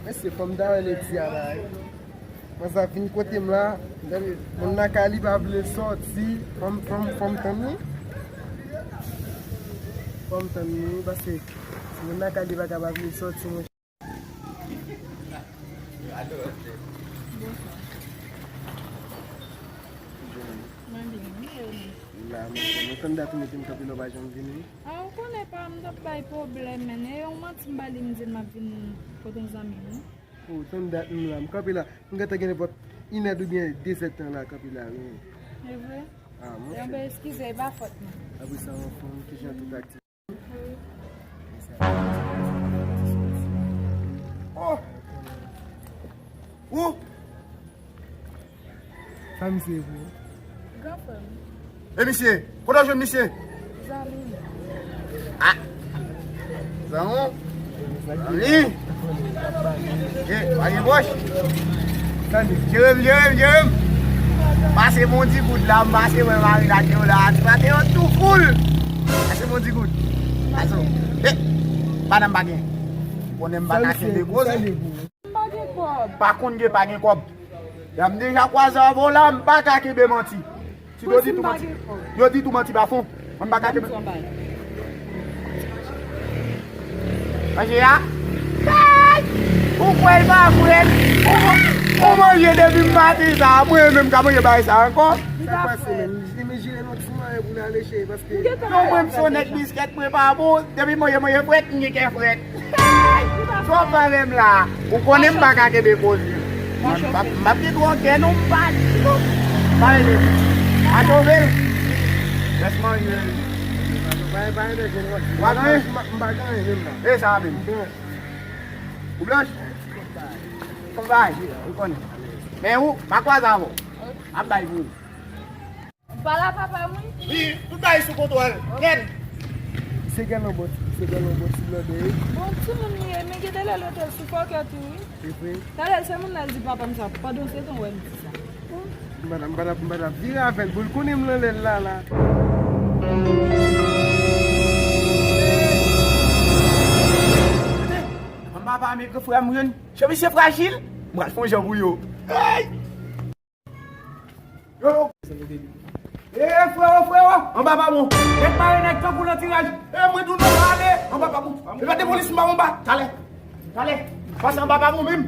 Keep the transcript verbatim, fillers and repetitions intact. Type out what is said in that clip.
Mesye, fò m ta wè ledi a la wi. Mwen sa vin kote m la. Moun nan kay li pa vle sòti. Fò m, fò m, fò m tann li. Fò m tann li wi, paske si moun nan kay li pa ka pa vle sòti, mwen. Mwen byen, wi, e ou menm? La, mwen, mwen tann dat ou mete m kanpe la, w pa janm vini. A, ou konnen pa, m t ap bay pwoblèm, men e yon manti m ba li, m di l m ap vin kote yon zanmi m. O, tann dat m la, m kanpe la. M gentan gen nenpòt inèd oubyen dezèdtan la kanpe la, wi. E vre? A, monchè. Ebyen, eskize, e pa fòt mwen. Apre sa, w anfòm, kijan tout aktivite? Wi. Oh! Ou! Sa misye ye pou ou? Gran frè m. E misye? Kote w jwenn misye? Zanmi m. A! Zanmi w? Zanmi? E, pa gen pòch? Tande. Jerem, Jerem, Jerem! Pase m yon digoud la, m pase wè mari la, Jerem la, ti maten yo tou foul! Pase m yon digoud. Pase w. E! Madanm pa gen. Konnen m pa ka kenbe koze. M pa gen kòb. Pa konn gen pa gen kòb. Ya m deja kwaze avè w la, m pa ka kenbe manti. Ti yo di tou manti. Yo di tou manti pa fon. Mwen m pa ka kenbe. Manje a? Ay! Ou kwè l pa frèt? Ou, ou manje depi maten sa, mwen menm ka manje bagay sa ankò? Sa pase menm? Jimmy jire nou ti manyen pou n ale cheri, paske. Non, mwen m se yon nèg biskèt, mwen pa bon. Depi mwen ye, mwen ye frèt, m gen kè frèt. Twòp pale m la. Ou konnen m pa ka kenbe koze. Mwen m p ap, m p ap gen twò kè non, m pa di non. Pale de. A sove l. Lès manje. Bagay, bagay de jenerasyon. Wa ganyen? M pa ganyen menm la. E sa menm. Ou blanch? Fò bay, ou konnen. Men ou, m a kwaze avè w. M ap bay pou ou. Ou pa la papa m wi. Wi, tout bagay sou kontwòl. Nèt. Se gen lòt bò, se gen lòt bò ti blòdè wi. Bon, timoun li ye, men gen de lè l te sou fòkè tou wi. Se vre. Talè se moun nan di papa m sa, pandan se tan wè m di sa. M pa ta, m pa ta, m pa ta vire avè l, bon, l konnen m nan lè l la la. Anba pa men gran frè m jwenn. Chan misye frajil. M pral fè yon jan pou yo. Ay! Yo, yo. E, freo, freo, anba pa bon. Nèg mare nèg tankou nan tiraj. E, mwen di w non, pa ale. Anba pa bon. E, mete polis m pa bon ba. Talè. Talè. Pase anba pa bon menm.